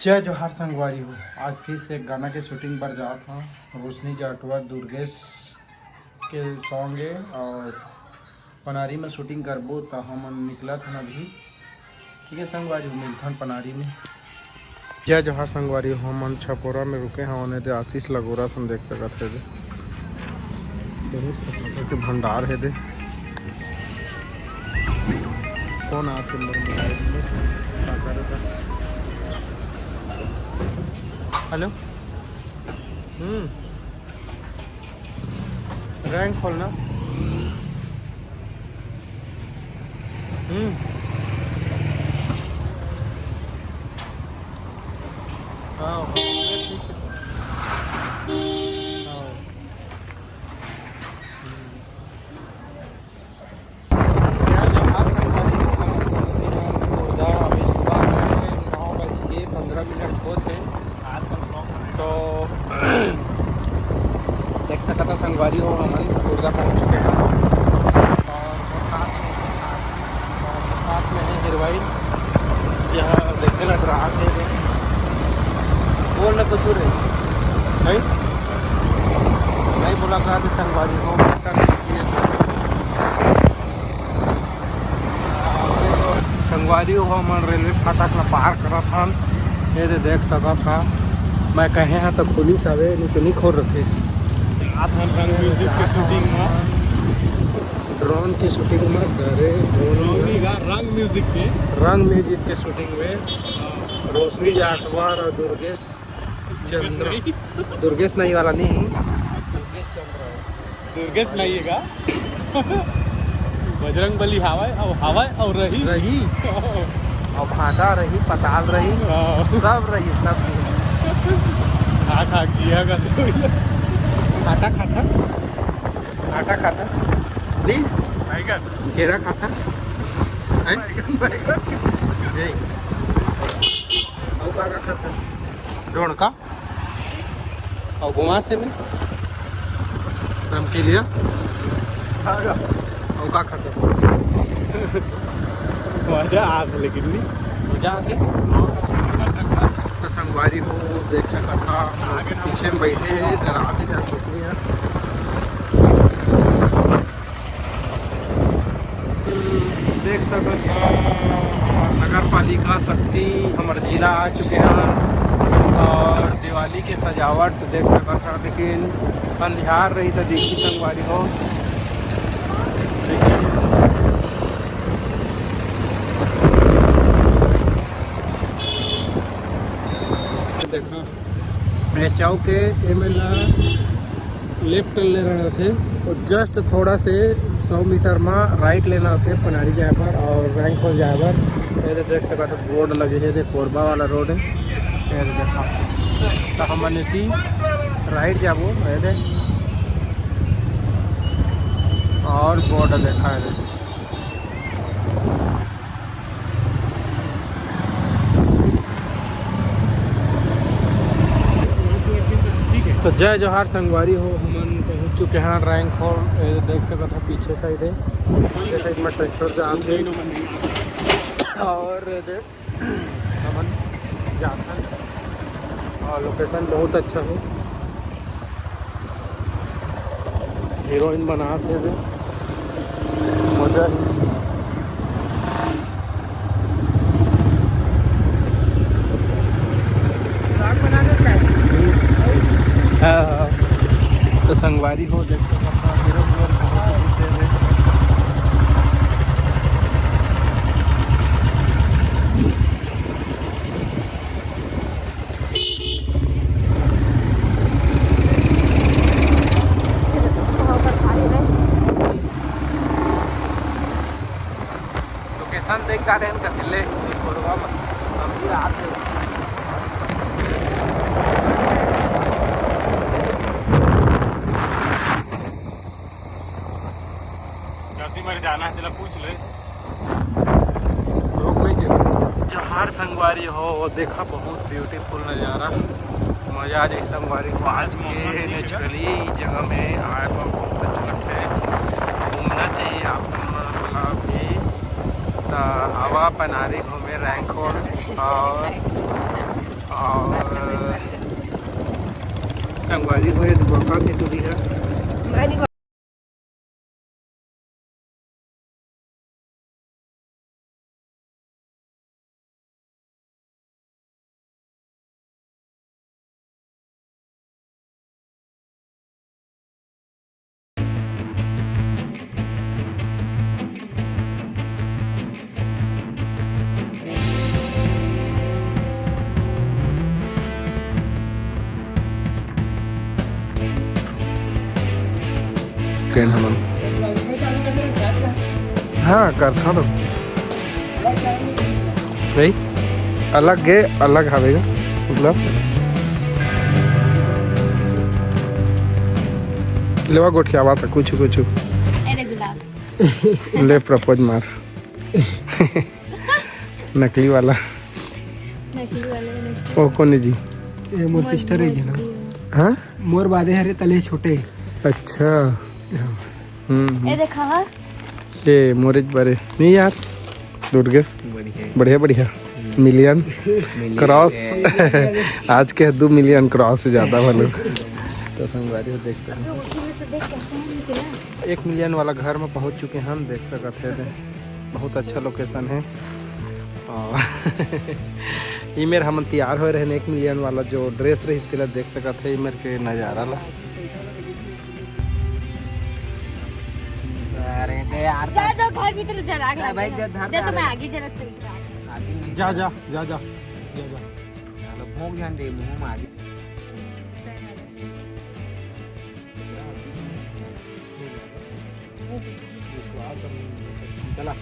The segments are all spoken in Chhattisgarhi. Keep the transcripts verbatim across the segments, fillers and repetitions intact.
जय जोहार संगवारी हो, आज फिर से एक गाना के shooting बर जात हंव। रोशनी जाटवा दुर्गेश के song हे और पनारी में shooting करबो त हमन निकलत हन अभी। ठीक है संगवारी हो, मिलथन पनारी में। जय जोहार संगवारी हो, हमन छपोरा में रुके हन, ओने दे आशीष लगोरा हन, देख सकत हे दे। बहुत प्रकार के भंडार हे दे। कौन आके मोर मोबाइल में का करे ता? हेलो। हम्म। रैंक खोलना। हम्म। हाँ, हाँ, ठीक है। हाँ। हम्म। जय जोहार संगवारी हो, हमन पहुंच गे हन खुर्दा। अभी सुबह के नौ बज के पंद्रह मिनट होत हे। तो देख सकत हो संगवारी हो, हमन खुर्दा पहुंच चुके हैं। और साथ में, साथ में है हीरोइन, यह देखे ला ग्राहक हे। बोल ना कुछ रे, नहीं, नहीं बोला ग्राहक संगवारी हो। संगवारी हो, हमन रेलवे फाटक ला पार करत हन। ये दे देख सकत हा, मैं कहे हा तो खुली सवे, नहीं तो नहीं खोल रखे। आज हम रंग म्यूजिक के shooting में। Drone के shooting में करे, drone रोशनी का रंग म्यूजिक के। रंग म्यूजिक के shooting में रोशनी जाटवार और दुर्गेश चंद्र, दुर्गेश नहीं वाला नहीं, दुर्गेश चंद्र है। दुर्गेश नहीं है का? बजरंग बली हावय, अउ हावय, अउ रही। रही। अउ भाटा रही, पताल रही, हाँ। सब रही, सब रही। खा खा किया का। आटा खाता, आटा खाता। ली। टाइगर। घेरा खाता। हैं? Tiger, tiger. यही। अउ का खाता? ढोड़का। अउ गुमासे में रमकेलिया। अउ का खाता? मजा आत हे लेकिन नहीं। मजा आत हे। तो संगवारी हो, देख सकत हा, पीछे में बैठे हैं, डराते डर कुछ नहीं है। देख सकत हा, हमर नगर पालिका सक्ती हमर जिला आ चुके हैं और दिवाली के सजावट देख सकत हा, लेकिन अंधियार रही तो दिखी संगवारी हो। देखिए, देखा, ये चौक के एमे ला लेफ्ट लेना रहिथे, और just थोड़ा से सौ मीटर में राइट लेना रहिथे पनारी जाए बर और रैंक हॉल जाए बर। ये दे देख सकत हो बोर्ड लगे हे, दे कोरबा वाला रोड है। ये दे देखा, तो हमन एती राइट जाबो। ये दे और बोर्ड देखा है, दे। तो जय जोहार संगवारी हो, हमन पहुंच चुके हैं रैंक हॉल। ये देख सकत हो पीछे साइड है, पीछे साइड में ट्रैक्टर जात है और ये देख हमन जात हन और लोकेशन बहुत अच्छा है। हीरोइन बनात हे बे, मजा हे। हाँ, हाँ। तो संगवारी हो, देख सकत हव, हीरो हीरोइन बहुत खुश हे बे। लोकेशन देख डारे हन कथी ले, कोरबा म, हम भी रात में। जल्दी मर जाना है, चला पूछ ले। रोक नहीं दे। जोहार संगवारी हो, वो देखा बहुत beautiful नज़ारा, मजा आ जाए संगवारी हो। आज के naturally जगह में आए पर बहुत अच्छा लगता है, घूमना चाहिए आप मन ला भी। तो आवा पनारी घूमे रैंक हॉल और और संगवारी हो, ये तो बड़का के टूरी है। ट्रेन हमन। हाँ, करथा तो। नहीं, अलग गे, अलग हवे गा, मतलब। लेवा गोठियावा था कुछ, कुछ। अरे गुलाब। ले प्रपोज मार। नकली वाला। नकली वाला, नकली। ओ, कोन हे जी? ये मोर मोर, सिस्टर हे मोर जी ना। हाँ? मोर बादे हरे तले छोटे। अच्छा। हम्म, हम्म। ये देखा, हाँ? ये मोरे बारे। नहीं यार, दुर्गेश। बढ़िया। बढ़िया, बढ़िया। Million million. क्रॉस। आज के दो मिलियन क्रॉस से ज्यादा वाले। तो संगवारी हो, देखते हैं। तो देख कैसे है निकला। एक मिलियन वाला घर में पहुंच चुके हैं हम, देख सकत है। बहुत अच्छा लोकेशन है। और ई मेर हमन तैयार होए रहन एक मिलियन वाला जो ड्रेस रही, तेला देख सकत है ई मेर के नजारा ला। अरे दे यार। जा, जा, घर भीतर जा, आग जा लग भाई, गया। जा, धर, जा, तो धर। मैं आगे जरा तेरे को आगे। आगे नहीं। जा, जा, जा, जा, जा, जा। चलो, भोंक जान दे, मुंह में आगे। चला।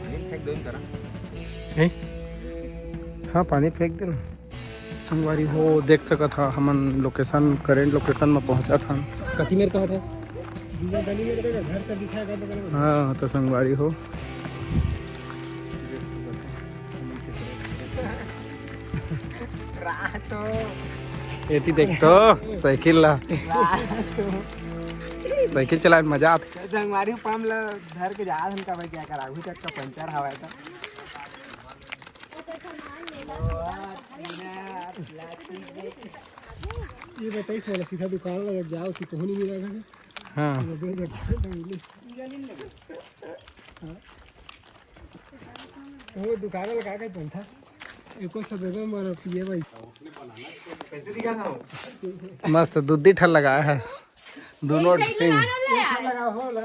पानी फेंक दो इनका ना। हैं? हाँ, पानी फेंक देना। संगवारी हो, देख सकत हा, हमन location, current location में पहुंचत हन। कति मेर कहा था? घर से दिखाएगा बगल में। हाँ, तो संगवारी हो। रात हो। एती देख तो, साइकिल ला। रात हो। साइकिल चलाए मजा आथे। संगवारी पंप ला धर के जा, हमका भाई क्या करा, अभी तक का पंचर हवा है तो। ये बताइस मोला सीधा दुकान लगे जाओ, तू कहूँ नहीं मिला था। हाँ। वो दुकान वाला का कहता था, एको सब दे दो, मारो पिए भाई। मस्त दूधी ठल लगाया है, दोनों सिंग। लगा हो ला।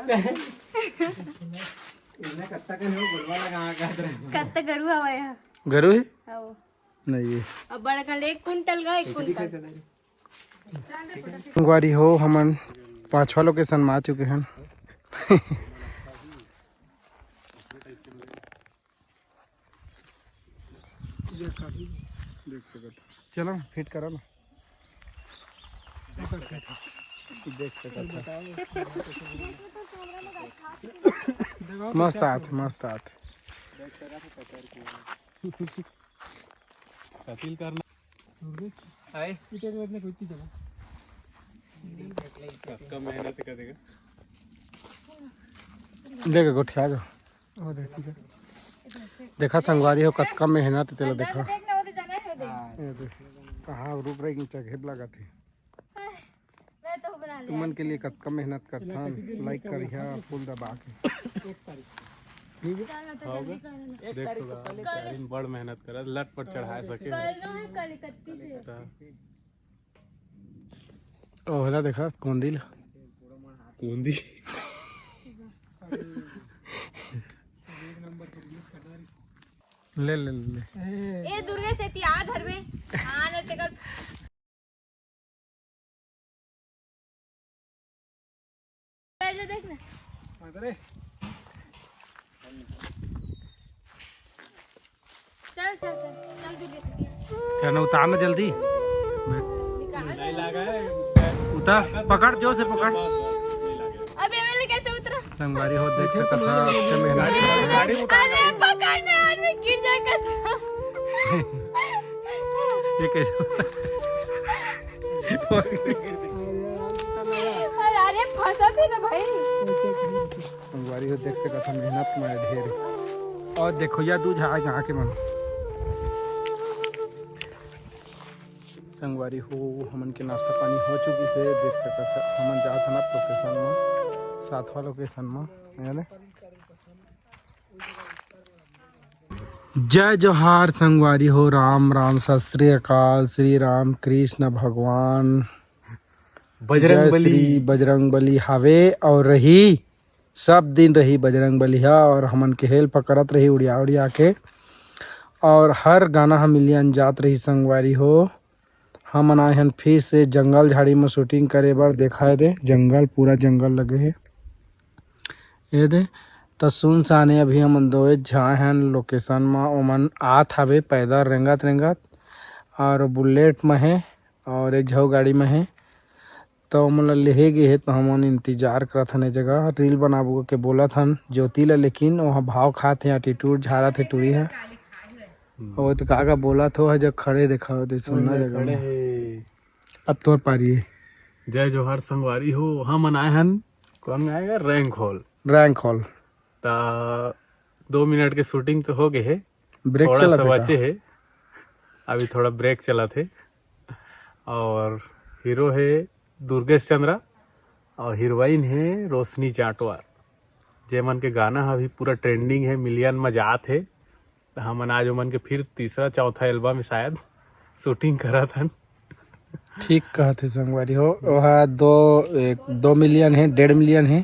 इन्हें कत्ता का नहीं, गोलवा लगा, आ, कहत रहे। कत्ता गरु हवा यहाँ। गरु है? हाँ। नहीं है। अब बड़ा कल एक कुंटल का, एक कुंटल। संगवारी हो, हमन पांचवा location में आ चुके हैं। देख सकत। चलो, fit करो ना। देख सकत। मस्त आत, मस्त आत। कतिल करना। आए। इटे के बदले कोई चीज है। कतका मेहनत कर देगा। देखा गोठिया गो। ओ देखा। देखा संगवारी हो, कतका मेहनत तेला देखा। देखना हो तो जगह है, देख। ये देख। कहाँ रूप रही नीचे घेप लगा थी। मैं तो बना तुमन के लिए कतका मेहनत करथन, लाइक करिहा फुल दबा के। ठीक है? देख तो गा, बेचारिन बड़ मेहनत करत, लट पर चढ़ाए सके। कल नो है, कल इकतीस है। त ओहला देखा, कोंदी ला। कोंदी। ले, ले, ले, ले। ए दुर्गेश, एती आ घर में। हाँ, न तेकर बैठ जा, देख ना। चल, चल, चल, चल, जल्दी। चल ना, उतार ना जल्दी। निकाल। उतार, पकड़, जोर से पकड़। अब एमएलए कैसे उतरा? संगवारी हो, देख सकत हा, के मेहनत। अरे, अरे, पकड़ ना, आदमी गिर जाए कसम। ये कैसे? अरे, अरे, फंसा थे ना भाई। संगवारी हो, देख सकत हा, मेहनत में ढेर। और देखो, या दू झा आए यहाँ के मन। संगवारी हो, हमन के नाश्ता पानी हो चुकी से, देख सकत हा, हमन जात हन अब लोकेशन में, सातवा लोकेशन में, है ना? जय जोहार संगवारी हो, राम राम, सत श्री अकाल, श्री राम कृष्ण भगवान, बजरंग जय बली। श्री बजरंग बली हावे और रही, सब दिन रही बजरंग बली हा और हमन के हेल्प करत रही उड़िया उड़िया के। और हर गाना हम मिलियन जात रही संगवारी हो। हमन आए हन फिर से जंगल झाड़ी में शूटिंग करे बर। देखाए दे जंगल, पूरा जंगल लगे हे। ये दे त सुनसान हे। अभी हमन दोए झा हन लोकेशन म, ओमन आत हवे पैदल रेंगत रेंगत, और बुलेट म हे और एक झौ गाड़ी म हे। त ओमन ला लेहे गे हे, त हमन इंतजार करत हन ए जगह। रील बनाबो के बोलत हन ज्योति ला, लेकिन ओह भाव खात हे, एटीट्यूड झारत हे टूरी ह। वो तो का का बोला थो है, जब खड़े देखा हो तो सुनना जगह खड़े में। हे। अब तोर पारी है। जय जोहार संगवारी हो, हमन आए हन, कौन में आएगा? Rank hall. Rank hall. ता दो मिनट के शूटिंग तो हो गए है, ब्रेक थोड़ा चलत सा है का? बचे है, अभी थोड़ा ब्रेक चलत है। और हीरो है दुर्गेश चंद्रा और हीरोइन है रोशनी जाटवार, जेमन के गाना ह अभी पूरा ट्रेंडिंग है, मिलियन में जात है। त हमन आज ओमन के फिर तीसरा चौथा एल्बम शायद शूटिंग करत हन। ठीक कहत हे संगवारी हो, ओहा दो, एक, दो मिलियन हे, डेढ़ मिलियन हे।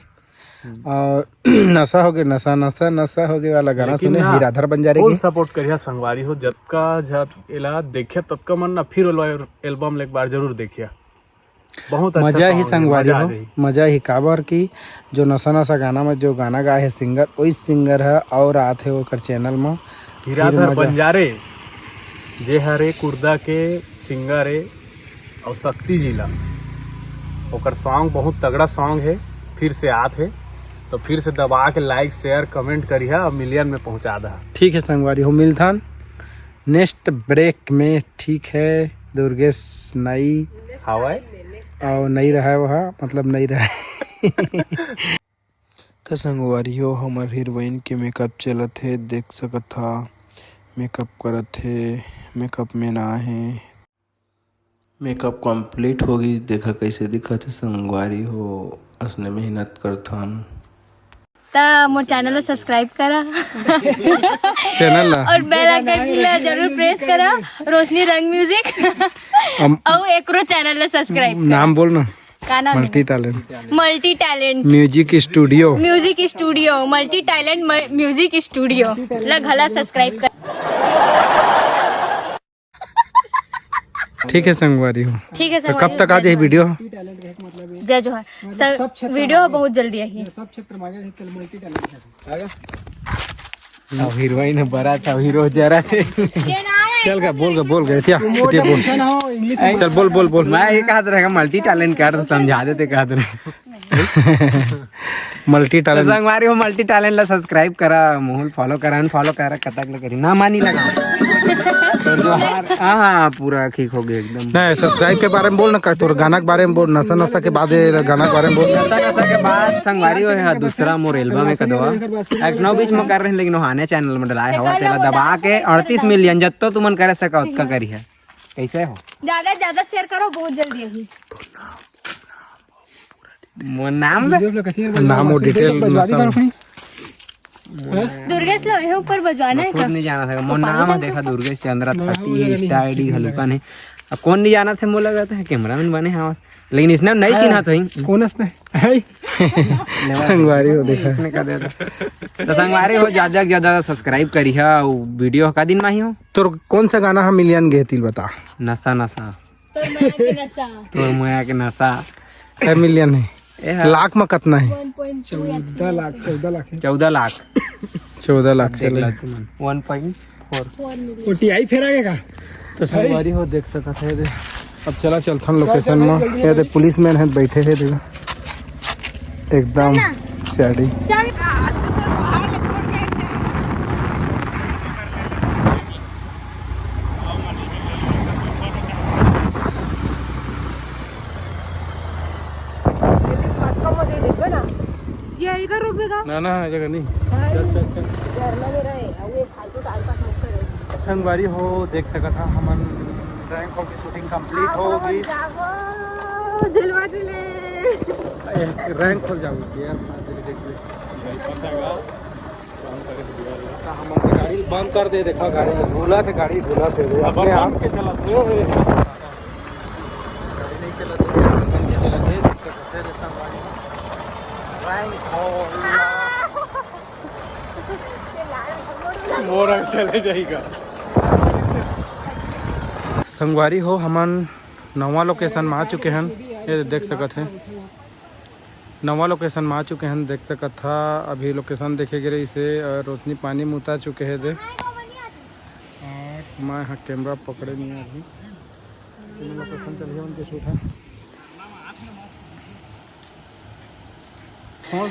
हम्म। और नशा हो गए, नशा, नशा, नशा हो गए वाला गाना लेकिन सुने, ना, हीराधर बंजारे फुल के। सपोर्ट करिया संगवारी हो, जतका जत एला देखिया ततका मन ना फिर ओला एल्बम ले एक बार जरूर देखिया। बहुत अच्छा मजा ही सॉन्ग है, संगवारी मजा आ हो, जाही। मजा ही, काबर कि जो नशा नशा गाना में जो गाना गाए है सिंगर, वही सिंगर है और आत है ओकर चैनल में। फिर हीराधर मजा। बंजारे, जे हरे कुर्दा के सिंगर है और शक्ति जिला, ओकर सॉन्ग बहुत तगड़ा सॉन्ग है, फिर से आत है, तो फिर से दबा के लाइक, शेयर, कमेंट करिहा और मिलियन में पहुंचा दहा। ठीक है संगवारी हो, मिलथन नेक्स्ट ब्रेक में। ठीक है, दुर्गेश नई हवय। और नई रहा है वह, मतलब नई रहा है। तो संगवारी हो, हमर हीरोइन के मेकअप चलत हे, देख सकत हा, मेकअप करत हे, मेकअप में ना हे। मेकअप कंप्लीट हो गई, देखा कैसे दिखत हे संगवारी हो, असने मेहनत करथन। त मोर चैनल ला सब्सक्राइब करा। चैनल ला। और बेल आइकन ला जरूर प्रेस करा। रोशनी रंग म्यूजिक। हम अउ एकरो चैनल ला सब्सक्राइब करा। नाम बोल ना। का नाम है? Multi talent. Multi talent. Music studio. Music studio, multi talent म-, म्यूजिक स्टूडियो। ला घला सब्सक्राइब कर। ठीक है संगवारी हो। ठीक है तो संगवारी कब तक हो, आ जाए वीडियो? जय जोहार। मतलब ये सर, सब क्षेत्र वीडियो में बहुत जल्दी आई। ये सब क्षेत्र में आगे चल मल्टी टैलेंट है। अब हीरोइन है, बड़ा था हीरो जरा थे। चल गा, बोल गा, बोल गा, एतिया, एतिया बोल। मोटिवेशन हो, इंग्लिश में। चल बोल, बोल, बोल। मैं ये कहत रहेगा मल्टी टैलेंट कर, तो समझा देते कहत रहे। मल्टी तो टैलेंट। संगवारी हो, मल्टी टैलेंट ला सब्सक्राइब करा, मोहल फॉलो करा, अनफॉलो करा, कतक ला करी, ना मानी लगा। तो जोहार, हाँ, हाँ, पूरा ठीक हो गया एकदम। नहीं, सब्सक्राइब के बारे में बोल ना, का तोर गाना के बारे में बोल, नशा नशा के बाद ये गाना के बारे में बोल। नशा नशा के बाद संगवारी हो, हाँ, दूसरा मोर एल्बम है कदवा। एक नौ बीच में कर रहे हैं, लेकिन ओहाने चैनल में डलाए हवा, तेला दबा के अड़तीस मिलियन जत्तो तुमन करे सका, ओतका करी है। कैसे हो? ज्यादा, ज्यादा शेयर करो, बहुत जल्दी आई। मोर नाम ले। वीडियो ला कैसे नाम और बजवादी detail करो सब। कहीं। दुर्गेश ला एहे ऊपर बजवाना मैं है खुद का? नहीं जाना था। मोर नाम है, देखा, Durgesh Chandra thirty, Insta ID घलुकन है। अब कौन नहीं जाना थे, मोला लगता है कैमरामैन बने हवस, लेकिन इसने नहीं चिन्हा तो ही। कौन इसने? है? संगवारी हो, देखा। इसने कर देता। तो संगवारी हो, ज्यादा से ज्यादा subscribe करिहा। वीडियो का दिन मा ही हो। तोर कौन सा गाना हम मिलियन गे तिल बता? नशा नशा। तोर मया के नशा। तोर मया के नशा। है मिलियन है। ए हा। लाख में कितना है? चौदह लाख, चौदह लाख है। चौदह लाख। चौदह लाख देख चले। ला तुमन। One point four। वो TI फेर आगे का? तो संगवारी हो, देख सकत है दे। अब चला चलथन location में। ये दे policeman है, बैठे है, देखो। एकदम सुन ना। सियाड़ी। चल। ये इधर रुक बेटा। ना, ना, ये जगह नहीं। चल, चल, चल। झरना दे रहा है, अब ये फालतू time pass मत करो। संगवारी हो, देख सकत हा, हमन रैंक हॉल की shooting complete हो गई। जागो, झुलवा झूले। ए, रैंक हॉल जाओ यार, देख, देख, देख। हमन के गाड़ी बंद कर दे, देखा, गाड़ी ढूला थे, गाड़ी ढूला थे, वो अपने आप। के चलत हे। गाड़ी नहीं चलत हे, बंद के चलत हे, देख सकत हे, देखा गाड़ी। Rank hall. मोर चले जाएगा। संगवारी हो, हमन नवा location में आ चुके हन, ये देख सकत हे। नवा location में आ चुके हन, देख सकत हा। अभी location देखे गे रहिस हे और रोशनी पानी में उतर चुके हे दे। और मैं हा camera पकड़े नहीं अभी। Location चलिए उनके shoot है। और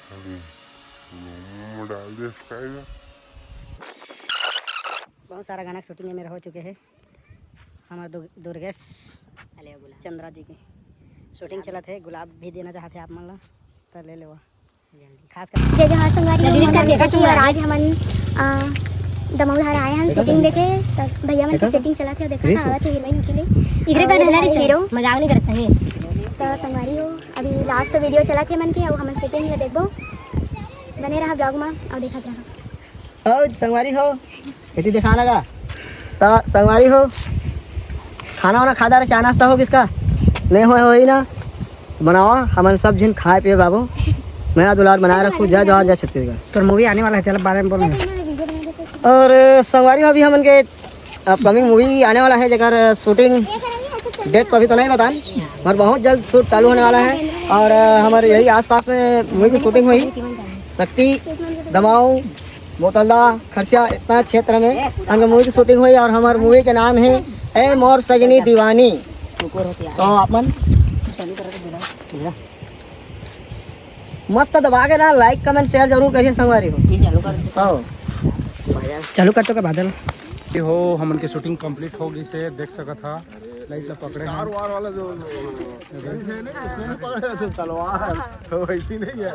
अभी मोमो डाल दे इसका इधर। बहुत सारा गाना के shooting ये मेरा हो चुके हे। हमर दु-, दुर्गेश चंद्रा जी के shooting चलत हे। गुलाब भी देना चाहत हे आप मन ला, त ले लेवा। खास कर जय जोहार संगवारी हो, हम अभिषेक और आज हमन, आ, दमऊ धार आए हन shooting देखे, त भैया मन के setting चलत हे, देखा था, आवत हे हीरोइन के लिए। इकरे कर रहना रे हीरो, मजाक नहीं कर सही। त संगवारी हो, अभी last video चलत हे मन के, अब हमन shooting ला देखबो, बने रहा vlog में और देखत रहा। ओ संगवारी हो, एती देखा लगा। त संगवारी हो, खाना वाना खा डारे, चाय नाश्ता हो गिस का? नहीं होय होही ना, बनावा, हमन सब झिन खाए पिए बाबू। मया दुलार बनाए रखू। जय जोहार, जय छत्तीसगढ़। तोर movie आने वाला है, चल बारे में बोल। और संगवारी हो, अभी हमन के upcoming movie आने वाला है, जेकर shooting date तो अभी तो नहीं बतान, मगर बहुत जल्द shoot चालू होने वाला है। और हमर यही आसपास में movie की shooting होही, शक्ति, दमाऊ, बोतलदा, खरसिया, इतना क्षेत्र में हमर movie की shooting होही और हमर movie के नाम है ए मोर सजनी दीवानी। तो आप मन मस्त दबा के ना like, comment, share जरूर करिए संगवारी हो। ये चालू कर दो। हाँ। चालू कर तो के बादल। ये हो, हमन के shooting complete हो गई से, देख सकत हा। Light ला पकड़े कार हैं। वार वाला जो, जो, जो, जो, उसमें नहीं पकड़े थे तलवार, वैसी नहीं है।